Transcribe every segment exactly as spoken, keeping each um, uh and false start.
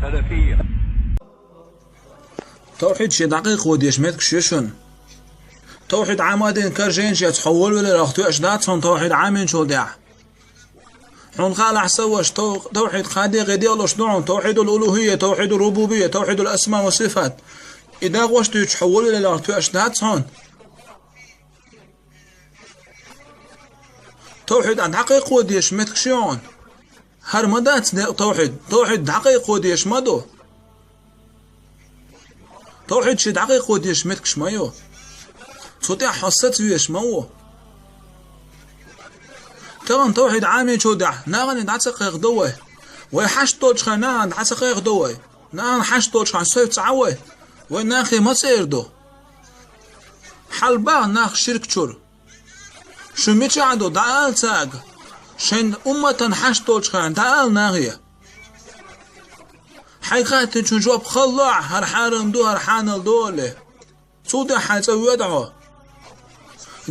سلفية. Тавхьид шен дӀакхайкхо дезаш меттигаш я шуна. Тавхьид Ӏамадин кара жайнаш яц хьо волавеларах тоьаш дац хьуна тавхьид Ӏаминчул тӀехьа. Хьуна хаалахь са ваш, тав-, тавхьид кхаде гӀе делуш ду хьуна, тавхьидул улухӀия, тавхьидул рубубия, тавхьидул асма ва сифат. И дагӀош дуьйцуш хьо волавеларах тоьаш дац хьуна. Тавхьид а дӀакхайкхо дезаш меттигаш я хьуна. ХӀара ма дац декъа тавхьид. Тавхьид дӀакхайкхо дезаш ма ду. Тавхьид шен дӀакхайкхо дезаш меттигаш ма ю. Цу тӀехь хьо саца везаш ма ву. Тахана тавхьид Ӏаминчул тӀехьа нахана дӀа ца кхайкхадо вай. Вай хьашт долчу хенахь нахана дӀа ца кхайкхадо вай. Нахана хьашт долчу хенахь совцахьа вай. Вай нахе ма цӀера ду. Хьал баха нах ширк чуьра. Шу мичахь ду, дӀаала цаьрга. Шайн умматан хьашт долчу хенахь дӀаала нахе. Хьайга хаьттинчун жоп хала ло ахь, хӀара хьарам ду, хӀара хьанал ду олий. Цул тӀехьа хьайн цӀа воьду хьо.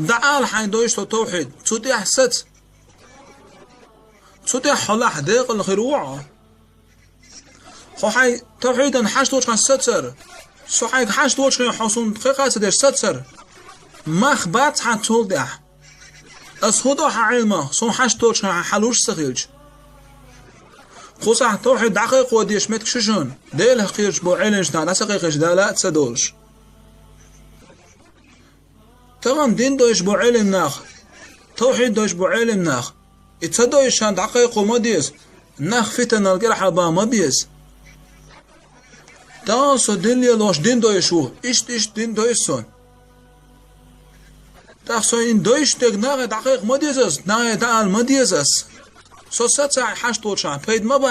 ДӀаала хьайн дойуш со тавхьид, цу тӀехь саца. Цу тӀехь хьо лахь декъала хир ву хьо. Хьо хьайн тавхьидан хьашт долчу хенахь сацар. Со хьайга хьашт долчу хенахь хьо суна кхайкха ца деш сацар. Мах бац хьан цул тӀехь. Ас хӀун до хьан Ӏилмах, суна хьашт долчу хенахь хьан луш ца хилча? Кхузахь тавхьид дӀакхайкхо дезаш меттигаш ю шуна, Делах кхераш бу Ӏеламнах дӀа ца кхайкхича Дала а ца долуш. Тахана дин дойуш бу Ӏелам нах, тавхьид дойуш бу Ӏелам нах. И ца дойуш шайн дӀакхайкхо ма деза, нах фитанал кӀира хьалбан ма беза. Тахана со дин лелош дин дойуш ву, иштта-иштта дин дойуш суна. ТӀаккха со и дойуш дерг нахе дӀакхайкха ма деза ас, нахе дӀаала ма деза ас. Со сацахь хьашт долчу хенахь пайда ма бан.